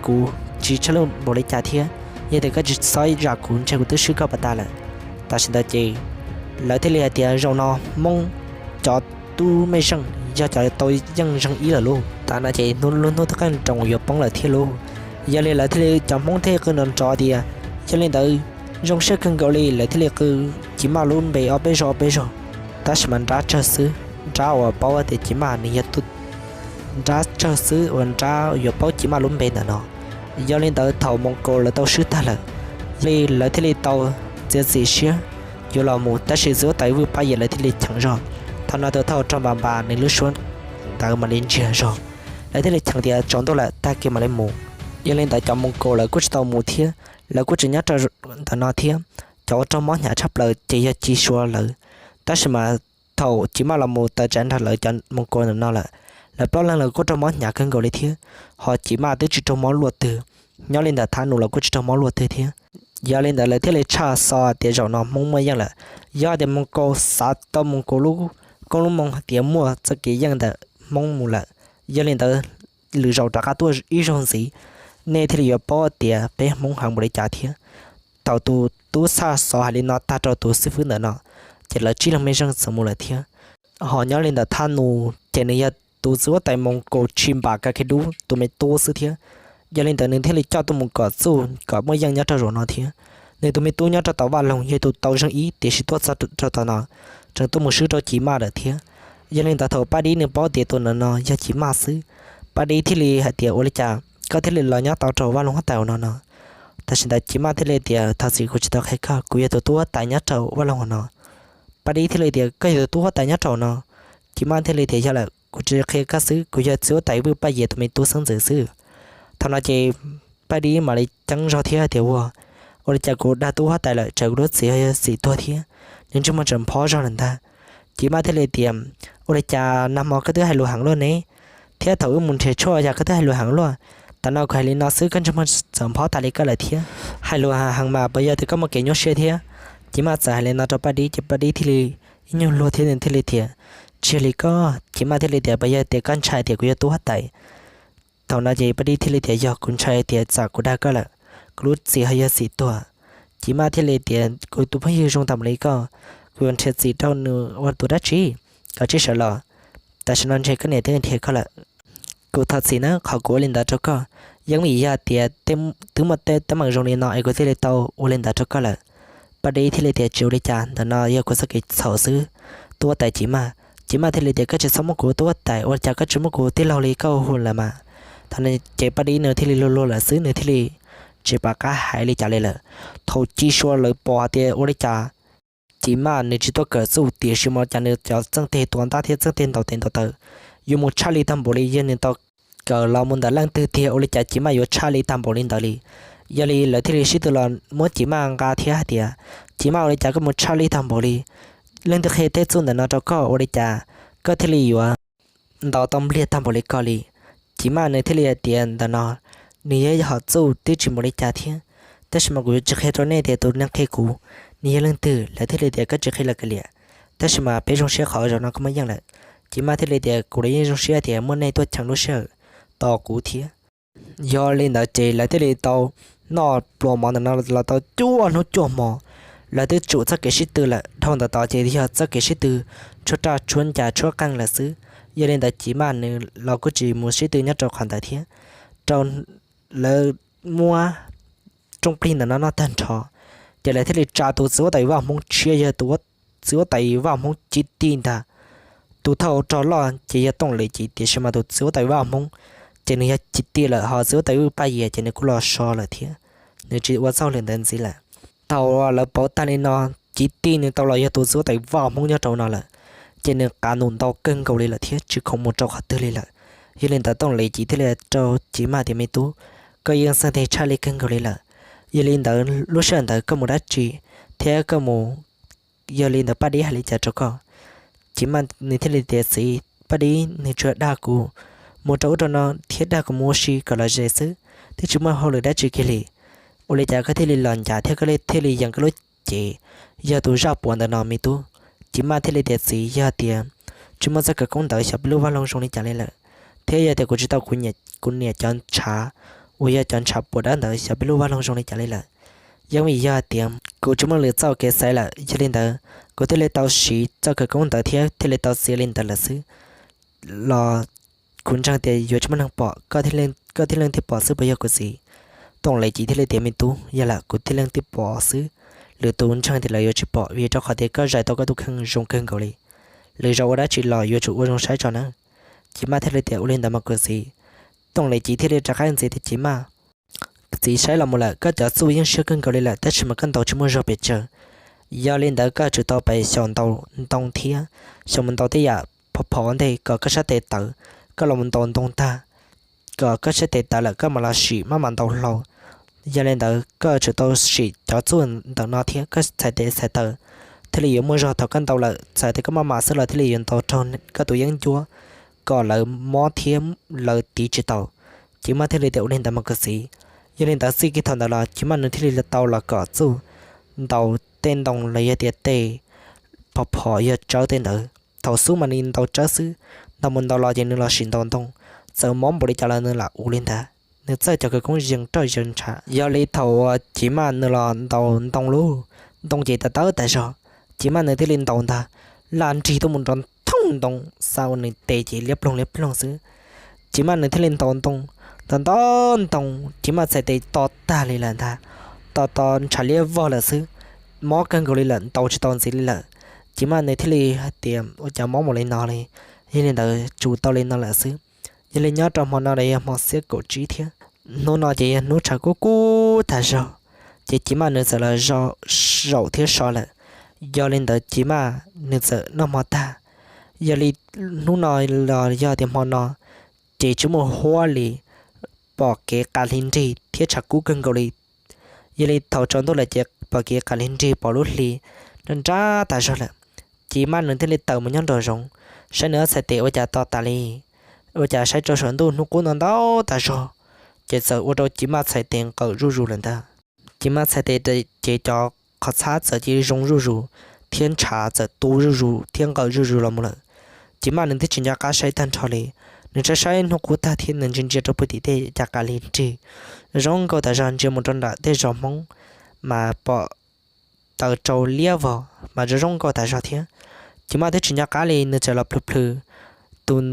kuv tsis tshaj lub npaum li cas thiab, yog tias koj tsis txhob zam kuv ntshe kuv twb swb koj pas tas lawm. Tam sim ntawd ces lawv thiaj li hais tias zaum no Hmoob cov tub mej zeej yog cov tau yeej zeeg ib lawm lauj. Tam no ces lub hnub twb qeej roos yuav poob lawm thiab lauj. Yog li lawv thiaj li cov Hmoob thiaj li qw nrov nrov tias yog li ntawd zoo siab kawg nkaus li, lawv thiaj li qw Ci Maj lub npe ob peb zaug ob peb zaug. Tab sis mas nrab tsawg xwb, nrab uas paub tias Ci Maj nws yog tus, nrab tsawg xwb uas nrab yuav paub Ci Maj lub npe ntawm no. Yog li ntawd thaum Moos Kaus lawv tau swb tag lawm, yog li lawv thiaj li tau txiav txim siab yuav los mus, tab sis txiv huab tais Vwj Paj Yias lawv thiaj li cheem zog. Thaum no tus thawj hauv rog Npas Npas nws lub suab ntawd mam li ntsiag zog, lawv thiaj li cheem tias tsaus ntuj lawm tag kis mam li mus. Yog li ntawd cov Moos Kaus lawv kuj tsis tau mus thiab, lawv kuj tseem nyob rau ntawm no thiab. Cov ua raug mob hnyav tshaj plaws ces yog Ci Sua lawv, tab sis mas thaum Ci Maj los mus taws tsam nrog lawv cov Moos Kaus ntawm no lawm, lawv plaub leeg los kuj raug mob hnyav kawg nkaus li thiab. Ho Ci Maj twb tsis raug mob luaj twg, nyob li ntawm Thab Nus los kuj tsis raug mob luaj twg thiab. Yog li ntawd lawv thiaj li tshaj xov tias zaum no Hmoob muaj yeej lawm. Yog tias Moos Kaus xav tau Moos Kaus lub koob lub moo hais tias muaj txoj kev yeej ntawm Hmoob mus lawm, yog li ntawd lwm zaus rov qab tuaj ib zaug ntxiv, nej thiaj li yuav paub tias peb Hmoob heev npaum li cas thiab. Thaum tus tub txhaj xov hais li no tag rau tus xib fwb ntawm no, ces lawv tsib leeg mej zeej txawm mus lawm thiab. Ho nyob li ntawm Thab Nus ces nws yog tus txiv huab tais Moos Kaus Tshis Npas Kas Khis Dub tus me tub xwb thiab. Yog li ntawd nws thiaj li coj tuaj mus kom txuj kom muaj yeej nyob rau zaum no thiab. Nws tus me tub nyob rau tom vaj loog yog tus tau zeeg ib tiam sis tuaj txog rau tom no tseem tuaj mus swb rau Ci Maj lawm thiab. Yog li ntawd thaum Paj Dib nws paub tias tus ntawm no yog Ci Maj xwb, Paj Dib thiaj li hais tias ua li cas koj thiaj li los nyob tau rau vaj loog huab tais no no? Tam sim ntawd Ci Maj thiaj li tias thov txim kuv tsis tau qhia koj, kuv yog tus tub huab tais nyob rau vaj loog no. Paj Dib thiaj li tias koj yog tus tub huab tais nyob rau no? Ci Maj thiaj li tias yog lawm, kuv tsis qhia koj xwb, kuv yog txiv huab tais Vwj Paj Yias tus me tub xeeb ntxwv xwb. Thaum no ces Paj Dib mam li ceeb zog thiab tias ua, ua li cas kuv dag tub huab tais lawm tsam kuv lub txiv ho yog txim tuag thiab, nws ntsej muag tseem phob zog lawm ntag. Ci Maj thiaj li tias ua li cas nag hmo koj twb hais lus heev luaj ne, thiab thaum wb mus nrhiav tshuaj yog koj twb hais lus heev luaj, tam no kuv hais li no xwb koj ntsej muag txawm phob tas li koj lawm thiab. Hais lus heev mas puas yog tias koj muaj kev nyuaj siab thiab? Ci Maj txawm hais li no rau Paj Dib ces Paj Dib thiaj li ib nyuag luag thiab nws thiaj li tias tsis yog li koj. Ci Maj thiaj li tias puas yog tias koj ntshai tias kuv yog tub huab tais? Thaum no ces Paj Dib thiaj li tias yog kuv ntshai tias tsam kuv dag koj lawm, kuv lub txiv ho yog txim tuag. Ci Maj thiaj li tias kuv tus phooj ywg zoo tag npaum li koj, kuv yuav nrhiav txim rau nws ua tus dab tsi? Koj cia li sawv los, tam sim no ntshe koj niam twb nrhiav koj lawm. Kuv thov txim na qhov kuv ua li ntawd rau koj, yeej vim yog tias twb muaj tej teeb meem zoo li no es kuv thiaj li tau ua li ntawd rau koj lawm. Paj Dib thiaj li tias tsis ua li cas, ntawm no yog kuv txoj kev txhaum xwb, tub huab tais Ci Maj. Ci Maj thiaj li tias koj tsis txhob muab kuv tub huab tais, ua li cas koj tsis muab kuv tij laug li koj hu lawm mas. Thaum no ces Paj Dib nws thiaj li luag luag lawm xwb, nws thiaj li tsis pom qab hais li cas li lawm. Thaum Ci Sua lawv pom hais tias ua li cas Ci Maj nws tsis tuaj kawm txuj tiam sis mas cas nws cov txheej teg tua ntaj thiab txheej teg ntaus tes ntaus taw yuav mus tshaj li tag npaum li, yog nws tau kawm los mus ntawm leej twg tiag ua li cas Ci Maj yuav tshaj li tag npaum li ntawd li. Yog li lawv thiaj li sib tw los muab Ci Maj nqa thiab hais tias Ci Maj ua li cas koj mus tshaj li tag npaum li, leej twg qhia tej txuj ntawm no rau koj ua li cas koj thiaj li yuav ntaus tau npliag tag npaum li ko li. Civ Maj nws thiaj li hais tias ntawm no nws yog ib hom txuj twb tsis npaum li cas thiab, tab sis mas kuv yuav tsis qhia rau nej tias tus neeg qhia kuv nws yog leej twg. Lawv thiaj li tias koj tsis qhia los kav liam, tab sis mas peb zoo siab qhov zaum no koj muaj yeej lawm. Civ Maj thiaj li tias kuv los yeej zoo siab tias muaj nej tuaj cheem lub sij hawm tos kuv thiab. Yog li ntawd ces lawv thiaj li tau noj pluas mov ntawm no los tau cuaj hnub cuaj hmo. Lawv twb tsum txoj kev sib tw lawm, dhau ntawd tod ces yog txoj kev sib tw tshuab raj tshuab ncas tshuab qeej lawm xwb. Yog li ntawd Civ Maj nws los kuj tsis mus sib tw nyob rau qhov ntawd thiab. Rau lawv muab rooj plig ntawm no noj tag nrho, ces lawv thiaj li tsa tus txiv huab tais vaj Hmoob tshiab yog tus txiv huab tais vaj Hmoob Civ Tij ntag. Tus thawj rog loj ces yog Tooj Lis Civ, tiam sis mas tus txiv huab tais vaj Hmoob ces nws yog Civ Tij lawm, ho txiv huab tais Paj Yias ces nws kuj los so lawm thiab, nws tsis ua txuj lwm ntawd ntxiv lawm. Thaum lawv pauv tag li no, Civ Tij nws tau los yog tus txiv huab tais vaj Hmoob nyob rau no lawm, ces nws qav num ntau kawg nkaus li lawm thiab tsis khoom mus rau qhov twg li lawm. Yog li ntawd Tooj Lis Civ thiaj li rau Civ Maj tias me tub, koj yeej xeeb teg tshaj li kawg nkaus li lawm. Yog li ntawd lub sij hawm ntawd koj mus dab tsi thiab koj mus, yog li ntawd Paj Dib hais li cas rau koj? Civ Maj nws thiaj li tias txiv, Paj Dib nws tsuas dag kuv mus rau ub rau no thiab dag kuv mus ua si kom los ze xwb, twb tsis muaj hauj lwm dab tsi kiag li. Ua li cas koj thiaj li los ncav thiab koj thiaj li yeem koj lub cev yog tus zaj puav ntawm no me tub? Civ Maj thiaj li tias txiv, yog tias tsis muaj txoj khawv koob ntawd xyov peb lub vaj loog zoo li cas li lawm, thiab yog tias kuv tsis tau kuv niam cov ntshav uas yog cov ntshav puas dawb ntawd xyov peb lub vaj loog zoo li cas li lawm. Yeej vim yog tias kuv tsis muaj lwm txoj kev xaiv lawm, yog li ntawd kuv thiaj li tau siv txoj khawv koob ntawd thiab thiaj li tau txiav li ntawd lawm xwb. Los kuv ntseeg tias yuav tsis muaj neeg pom, koj thiaj leej thiaj pom xwb puas yog kuv txiv? Tooj Lis Civ thiaj li tias me tub, yog lawm kuv thiaj leej thiaj pom xwb, lwm tus ntseeg tias lawv yuav tsis pom vim rau qhov tias koj zais tau koj tus kheej zoo kawg nkaus li. Lwm zaus ua dab tsi los yuav tsum ua zoo saib tso na. Civ Maj thiaj li tias ua li ntawd mas kuv txiv. Tooj Lis Civ thiaj li rov qab ntxiv tias Civ Maj, txiv saib los mus lawm, koj cov txuj yeej siab kawg nkaus li lawm tab sis mas koj ntaus tsis muaj zog pes tsawg. Yog li ntawd koj tsum tau pais xyaum ntaus ntoo thiab xyaum mus ntaus tej yam phom phom ua ntej kom koj sab tes tawv, koj los mus ntaus ntoo tag kom koj sab tes tawv lawm koj mam los sim maj mam ntaus hlau. Yog li ntawd koj tsum tau sim cov txuj ntawm no thiab koj txhais tes txhais taw thiaj li yuav muaj zog thaum koj ntaus lawm, txawm tias koj maj mam xwb los thiaj li yuav ntaus raug koj tus yeeb ncuab kom lawv mob thiab lawv tiv tsis tau. Civ Maj thiaj li tias ua li ntawd mas kuv txiv. Yog li ntawd txij kiag thaum ntawd los Civ Maj nws thiaj li tau los kom txuj ntaus tej ntoo los yog tias tej phom phom yog tsawb tej ntawd. Thaum xub mas nws ntaus tsawb xwb, ntaus mus ntaus los ces nws los sim ntaus ntoo, txawm mob npaum li cas los nws lam ua li ntawd. Nws txawj cov khawv koob yees roj yees ntshav. Yog li thaum uas Civ Maj nws los ntaus ntoo lub, ntoo ces tawv tawv tas zog, Civ Maj nws thiaj li ntaus ntag, laj nrig tuaj mus nrov thooj ntoo xa ua nws tes ces liab ploog liab ploog xwb. Civ Maj nws thiaj li ntaus ntoo, ntaus ntau ntoo Civ Maj txhais tes to tag li lawm ntag, to to ntshav liab vog lawm xwb, mob kawg nkaus li lawm ntaus tsis tau ntxiv li lawm. Civ Maj nws thiaj li hais tias ua cas mob mus li no li, yog li ntawd tsum tau li no lawm xwb. Yog li nyob rau hmo no los yog hmo xiab kaum tsib thiab, hnub no ces yog hnub tshav kub kub tag zog, ces Civ Maj nws txawm los zaum thiab so lawm. Yog li ntawd Civ Maj nws txawm noj hmo tag. Yog li hnub no los yog tias hmo no ces tsis muaj huab li, pom kev qas hli nrig thiab tshav kub kawg nkaus li. Yog li thaum tsaus ntuj lawm ces pom kev qas hli nrig pom lub hli nrab nrab tas zog lawm. Civ Maj nws thiaj li tawm mus nyob nraum zoov, saib nws ob txhais tes ua cas to tas li, ua cas saib rau saum ntuj hnub qub no ntau tas zog, ces txawm ua rau Civ Maj txhais tes nqawm zuj zus lawm ntag. Civ Maj txhais tes ces cov qhov txhab txawm cia li zoo zuj zus, thiab ntshav txawm tu zuj zus thiab nqawm zuj zus los mus lawm. Civ Maj nws twb tsis nco qab saib tag nrho li, nws txawm saib hnub qub tag thiab nws ntsia ntsia rau puag tim tej cas qas hli nrig zoo nkauj tas zog, ntsia mus rau nram tej zos Hmoob mas pom taws rau liab vog mas zoo zoo nkauj tas zog thiab. Civ Maj twb tsis nco qab li, nws txawm los plhws plhws tus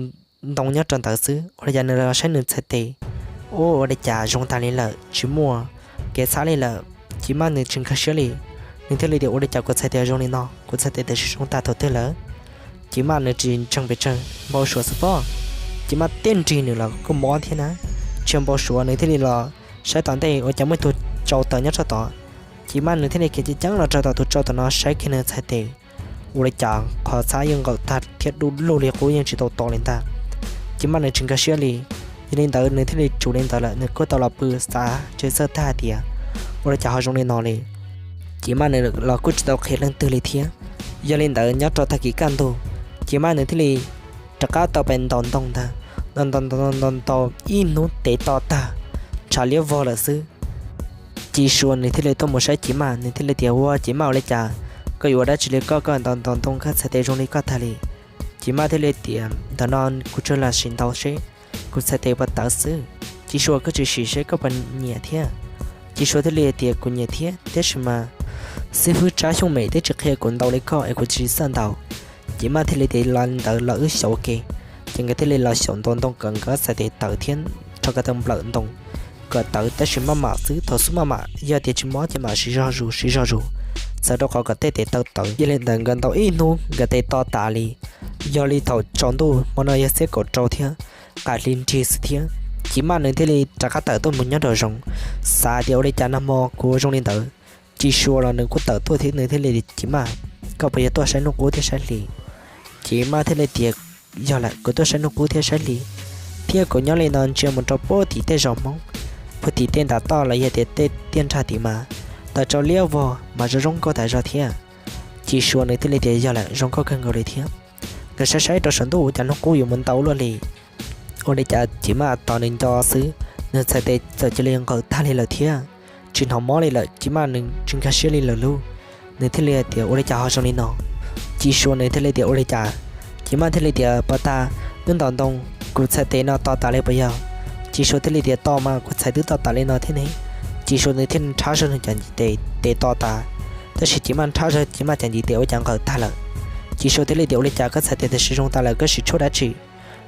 ntoo nyob rau ntawd xwb, ua li cas nws los saib nws txhais tes, ua ua li cas zoo tas li lawm, tsis muaj kev txhab li lawm. Civ Maj nws tsis nkag siab li, nws thiaj li tias ua li cas kuv txhais tes zoo li no, kuv txhais tes tam sim zoo tag thaum twg lawm. Civ Maj nws tsis ntseeg pes tsawg, npau suav xwb pob. Civ Maj tej nrig nws los kuj mob thiab na, tsis npau suav nws thiaj li los saib tom ntej ua cas muaj ib tug tsau taws nyob tso tod. Civ Maj nws thiaj li khiav ceev ceev los rau tom tus tsau taws no saib kiag nws txhais tes, ua li cas qhov txhab yeej nqawm tag thiab dub lug li qub yeej tsis tau to li ntag. Civ Maj nws tsis nkag siab li, yog li ntawd nws thiaj li tsum li ntawd lawm, nws kuj tau los pw xav tsis txawj tag hais tias ua li cas ho zoo li no li. Civ Maj nws los kuj tsis tau qhia leej twg li thiab. Yog li ntawd nyob rau tag kis kaj ntug, Civ Maj nws thiaj li rov qab tau pes ntaus ntoo ntag. Ntaus ntaus ntaus ntaus ntaus ib hnub tes to tag, ntshav liab vog lawm xwb. Ci Sua nws thiaj li tuaj mus saib Ci Maj, nws thiaj li tias, Ua, Ci Maj, ua li cas koj yuav ua dab tsi li koj, koj ntaus ntaus ntoo koj txhais tes zoo li koj tag li? Ci Maj thiaj li tias, Ntawm no kuv tsuas lam sim ntaus seb kuv txhais tes puas tawv xwb. Ci Sua, koj tsis sim seb koj puas nyiam thiab? Ci Sua thiaj li tias, Kuv nyiam thiab, tiam sis mas xib fwb Tsab Xyooj Mem twb tsis qhia kuv ntaus li koj es kuv tsis txawj ntaus. Ci Maj thiaj li tias, Los ntawd los wb xyaum ua ke. Ces nkawd thiaj li los xyaum ntaus ntoo kom nkawd txhais tes tawv thiab rho ko taw nplawm ntoo kom tawv, tab sis maj mam xwb, thaum xub maj mam yog tias tsis mob ces mam siv zog zus siv zog zus, txhawm rau qhov kom tej tes taw tawv. Yog li ntawd nkawd ntaus ib hnub nkawd tes to tas li. Yog li thaum tsaus ntuj hmo no yog xiab kaum rau thiab, qas hli nrig xwb thiab, Ci Maj nws thiaj li rov qab tawm tuaj mus nyob rau zoov, xav tias, Ua li cas nag hmo kuv ua zoo li ntawd, Ci Sua los nws kuj tawm tuaj thiab, nws thiaj li, Ci Maj, koj puas yog tuaj saib hnub qub thiab saib hli? Ci Maj thiaj li tias, Yog lawm, kuv tuaj saib hnub qub thiab saib hli, thiab kuv nyob li no ntsia mus rau puag tim tej zos Hmoob, puag tim tej nram toj los yog tias tej tiaj nrag tim mas tawm rau liab vog mas zoo zoo nkauj tas zog thiab. Ci Sua nws thiaj li tias, Yog lawm, zoo nkauj kawg nkaus li thiab. Nkawd saib saib rau saum ntuj ua cas hnub qub yuav mus ntau luaj li. Ua li cas Ci Maj tos nws nco xwb, nws txhais tes txawm cia li nqawm tag li lawm thiab, tsis hnov mob li lawm. Ci Maj nws tsis nkag siab li lawm lauj, nws thiaj li tias, Ua li cas ho zoo li no? Ci Sua nws thiaj li tias, Ua li cas? Ci Maj thiaj li tias, Puas tas wb ntaus ntoo kuv txhais tes no to tas li puas yog? Ci Sua thiaj li tias, To mas, kuv txhais twb to tas li no thiab ne. Ci Sua nws thiaj nrhab zog nws cov ntiv tes, tes to tas, tab sis Ci Maj nrhab zog Ci Maj cov ntiv tes ua cas nqawm tag lawm. Ci Sua thiaj li tias, Ua li cas koj txhais tes tam sim zoo tas lawm, koj sim tshuaj dab tsi?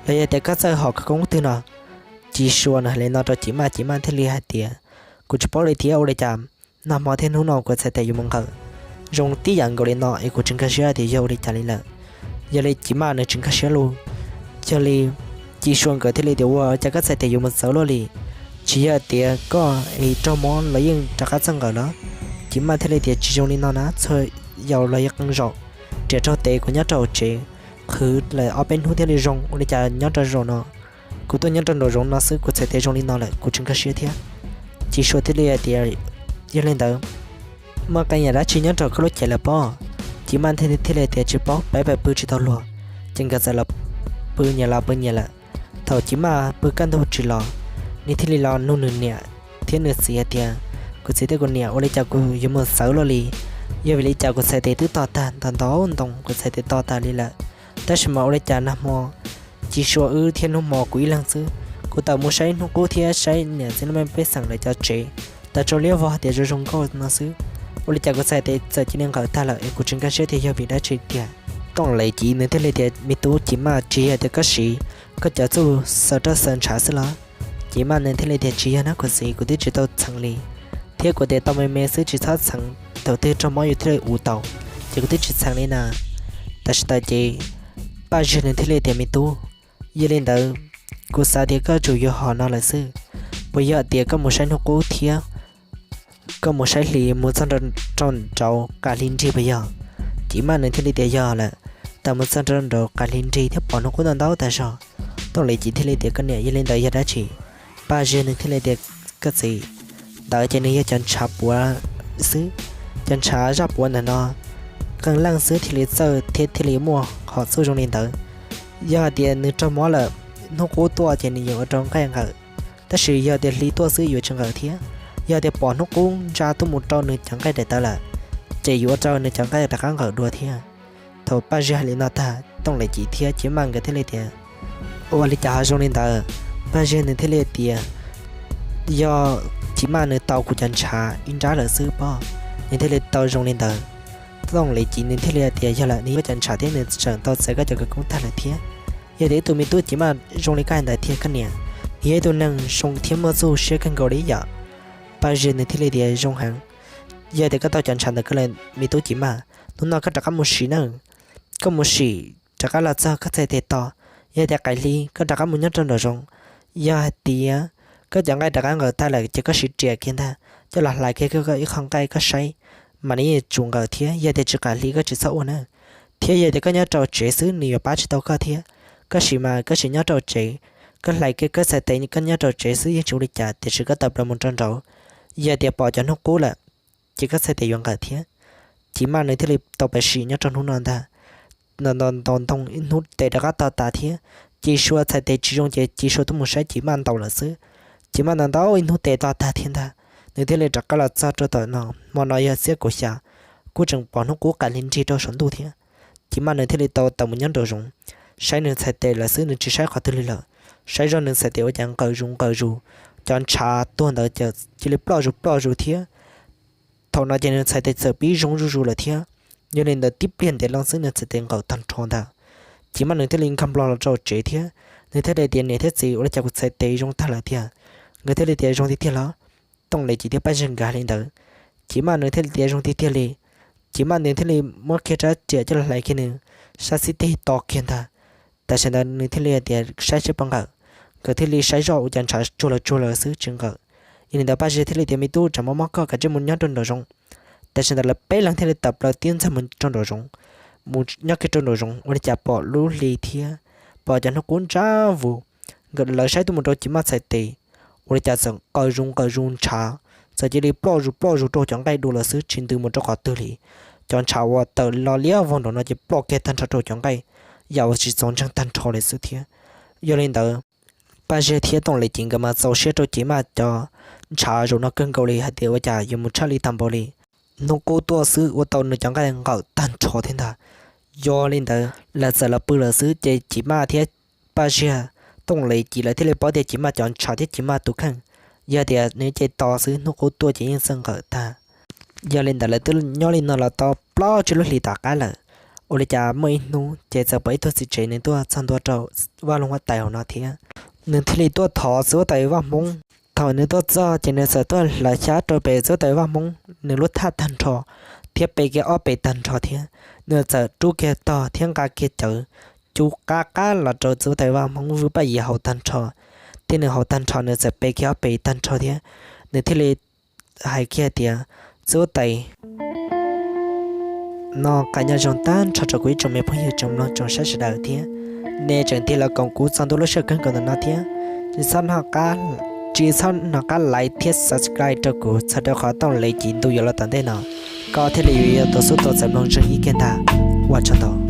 Los yog tias koj txawj hom khawv koob twg no? Ci Sua nws hais li no rau Ci Maj, Ci Maj thiaj li hais tias, Kuv tsis paub li thiab, ua li cas nag hmo thiab hnub no kuv txhais tes yuav mus nqawm zoo tib yam nkaus li no es kuv tsis nkag siab tias yog ua li cas li lawm. Yog li Ci Maj nws tsis nkag siab lauj. Yog li Ci Sua nkawd thiaj li tias, Ua cas koj txhais tes yuav mus txawv luaj li? Tsis yog tias koj es raug mob los yeej rov qab txawj nqawm los? Ci Maj thiaj li tias, Tsis zoo li no na, txhua yaus los yog qee zaum riam raug tes kuv nyob rau hauv tsev qhwv lawm ob peb hnub thiaj li zoo, ua li cas nyob rau zaum no kuv tuaj nyob rau nraum zoov no xwb kuv txhais tes zoo li no lawm, kuv tsis nkag siab thiab. Ci Sua thiaj li hais tias, Yog li ntawd muaj qee yam dab tsi nyob rau koj lub cev lawm pob? Ci Maj thiaj li tias, Tsis paub, peb pw tsis tau luag. Ces nkawd txawm los pw nyias los pw nyias lawm. Thaum Ci Maj pw kaj ntug tsis los, nws thiaj li los nug nws niam thiab nws txiv hais tias, Kuv txiv thiab kuv niam, ua li cas kuv yuav mus txawv luaj li? Yog vim li cas kuv txhais tes twb to tag, ntau ntau ntoo kuv txhais tes to tag li lawm, tab sis mas ua li cas nag hmo Ci Sua wb thiab hnub hmo kuv ib leeg xwb, kuv tawm mus saib hnub qub thiab saib niam txiv laj mej pej xeem lawv cov tsev tawm rau liab vog tias zoo zoo nkauj no xwb, ua li cas kuv txhais tes txawm cia li nqawm tag lawm es kuv tsis nkag siab tias yog vim dab tsi tiag. Tooj Lev Civ nws thiaj li tias, Me tub Ci Maj, tsis yog tias koj siv koj cov txuj xaws roj xaws ntshav xwb los? Ci Maj nws thiaj li tias, Tsis yog na kuv txiv, kuv twb tsis tau txheev li, thiab kuv tes tau me me xwb, tsis txhob txheev, thaum twg raug mob yus thiaj li ua tau, ces kuv twb tsis txheev li na. Tam sim ntawd ces Paj Ziag nws thiaj li tias, Me tub, yog li ntawd kuv xav tias koj tsum yuav hom no lawm xwb. Puas yog tias koj mus saib hnub qub thiab koj mus saib hli mus txog rau nraud qas hli nrig puas yog? Ci Maj nws thiaj li tias, Yog lawm, tawm mus txog rau nraud qas hli nrig thiab pom hnub qub ntau ntau tas zog. Tooj Lev Civ thiaj li tias, Koj niam, yog li ntawd yog dab tsi? Paj Ziag nws thiaj li tias, Koj txiv, ntawd ces nws yog cov ntshav puav xwb. Cov ntshav zaj puav ntawm no qee leej xwb thiaj li txawj thiab thiaj li muaj hom txuj zoo li ntawd. Yog hais tias nws raug mob lawm, hnub qub tuaj ces nws yuav ua rau nqaij nqawm, tab sis yog tias hli tuaj xwb yuav tsis nqawm thiab. Yog tias pom hnub qub ntsa tuaj mus rau nws cov nqaij daim tawv lawm, ces yuav ua rau nws cov nqaij rov qab nqawm dua thiab. Thaum Paj Ziag hais li no tag, Tooj Lev Civ thiab Ci Maj nkawd thiaj li tias, Ua li cas ho zoo li ntawd? Paj Ziag nws thiaj li tias, Yog Ci Maj nws tau kuv cov ntshav ib nrab lawm xwb pob, nws thiaj li tau zoo li ntawd. Tooj Lev Civ nws thiaj li tias, Yog lawm, nws yog koj cov ntshav thiab nws tseem tau txais koj cov khawv koob tag lawm thiab. Yog tias ib tug me tub Ci Maj zoo li koj hais ntawd thiab koj niam, nws yog ib tug neeg zoo thiab muaj txuj siab kawg nkaus li yom. Paj Ziag nws thiaj li tias, Zoo heev. Yog tias koj tau cov ntshav ntawd koj lawm me tub Ci Maj, hnub no koj rov qab mus sim na. Koj mus sim rov qab los txog koj txhais tes to. Yog tias qas hli koj rov qab mus nyob rau nraum zoov. Yog hais tias koj cov nqaij rov qab nqawm tag lawm ces koj siv riam kiag ntag, coj los hlais kiag koj ib qho nqaij koj saib, mas nws yeej tsum nqawm thiab. Yog tias tsis qas hli koj tsis txhob ua na. Thiab yog tias koj nyob rau tsev xwb nws yuav pab tsis tau koj thiab. Koj sim mas koj sim nyob rau tsev, koj hlais kiag koj txhais tes koj nyob rau tsev xwb yeej tsis ua li cas, tiam sis koj tawm plaws mus rau nraud, yog tias pom cov hnub qub lawm, ces koj txhais tes yuav nqawm thiab. Ci Maj nws thiaj li tau pais sim nyob rau hnub no ntag. ntaus ntaus ntoo ib hnub tes rov qab to tas thiab. Ci Sua txhais tes tsis zoo ces Ci Sua tuaj mus saib Ci Maj ntaus lawm xwb. Ci Maj ntaus ntau ib hnub tes to tag thiab ntag, nws thiaj li rov qab los txog rau tom no. Hmo no yog xiab kaum xya, kuj tseem pom hnub qub qab li nrig rau saum ntuj thiab. Ci Maj nws thiaj li tau tawm mus nyob nraum zoov, saib nws txhais tes lawm xwb, nws tsis saib qhov twg li lawm. Saib zoj nws txhais tes ua cas nqawm zus nqawm zus, cov ntshav tuag ntawd cia li ploj zus ploj zus thiab. Thaum no ces nws txhais tes txawm pib zoo zuj zus lawm thiab. Yog li ntawd tib pliag ntev loo xwb nws txhais tes nqawm tag nrho ntag. Ci Maj nws thiaj li nkag nplo los rau tsev thiab, nws thiaj li tias, niam thiab txiv, ua li cas kuv txhais tes zoo tag lawm tiag? Nkawd thiaj li tias, zoo tiag tiag los? Tooj Lis Ci thiab Paj Zig nkawd hais li ntawd. Ci Maj nws thiaj li tias, zoo tiag tiag li. Ci Maj nws thiaj li muab kiag rab riam coj los hlais kiag nws sab xib teg to kiag ntag. Tam sim ntawd nws thiaj li tias, saib seb puas nqawm. Nkawd thiaj li saib zoj ua cas ntshav tsuag lawm tsuag lawm xwb tsis nqawm. Yog li ntawd Paj Zig thiaj li tias, me tub, tsam mob mob koj, kav tsij mus nyob rau nraum zoov. Tam sim ntawd lawv peb leeg thiaj li tawm plaws tib ntxag mus rau nraum zoov, mus nyob kiag rau nraum zoov ua li cas pom lub hli thiab pom cov hnub qub ntsab vus. Nkawd lawv saib tuaj mus rau Ci Maj txhais tes, ua li cas txawm nqawm zus nqawm zus ntshav, txawm cia li ploj zus ploj zus rau cov nqaij dua lawm xwb tsis ntws mus rau qhov twg li. Cov ntshav uas tawm los liab vog nraum no ces ploj kiag tag nrho rau cov nqaij, yam uas tsis txaus ntseeg tag nrho li xwb thiab. Yog li ntawd Paj Zig thiab Tooj Lis Ci nkawd mas txaus siab rau Ci Maj cov ntshav zaum no kawg nkaus li hais tias ua cas yuav mus tshaj li tag npaum li. Hnub qub tuaj xwb ua tau nws cov nqaij nqawm tag nrho thiab ntag. Yog li ntawd lawv txawm los pw lawm xwb ces Ci Maj thiab Paj Zig, Tooj Lis Ci lawv thiaj li paub tias Ci Maj cov ntshav thiab Ci Maj tus kheej yog tias nws cev to xwb, hnub qub tuaj ces yeej txawj nqawm tag. Yog li ntawd lawv twb nyob li no los tau plaub tsib lub hlis tom qab lawm. Ua li cas muaj ib hnub ces txawm pom ib tug txiv tsev nws tuaj txog ntua rau vaj loog huab tais hauv no thiab. Nws thiaj li tuaj thov txiv huab tais Vaj Hmoob. Thaum nws tuaj txog ces nws txawm tuaj hlawv xyab rau pem txiv huab tais Vaj Hmoob nws lub thaj tag nrho thiab pe kiag ob pes tag nrho thiab. Nws txawm rub kiag tog thiab nqa kiag cawv cub qab qab los rau txiv huab tais Vaj Hmoob Vwj Paj Yim haus tag nrho, thiab nws haus tag nrho nws txawm pe kiag ob pes tag nrho thiab. Nws thiaj li hais kiag tias, txiv huab tais, no qhov nyob zoo tag nrho rau kuv ib tsoom me phooj ywg tsoom mloog tsoom saib sawv daws thiab. Nej tseem tig los koom kuv txog ntua lub sij hawm kawg nkaus ntawm no thiab, tsis txhob hnov qab like thiab subscribe rau kuv txhawm rau qhov Tooj Lis Ci ntu yuav los tom ntej no, koj thiaj li yuav tau xub tau txais mloog zoo ib kiag ntag. Ua tsaug ntau.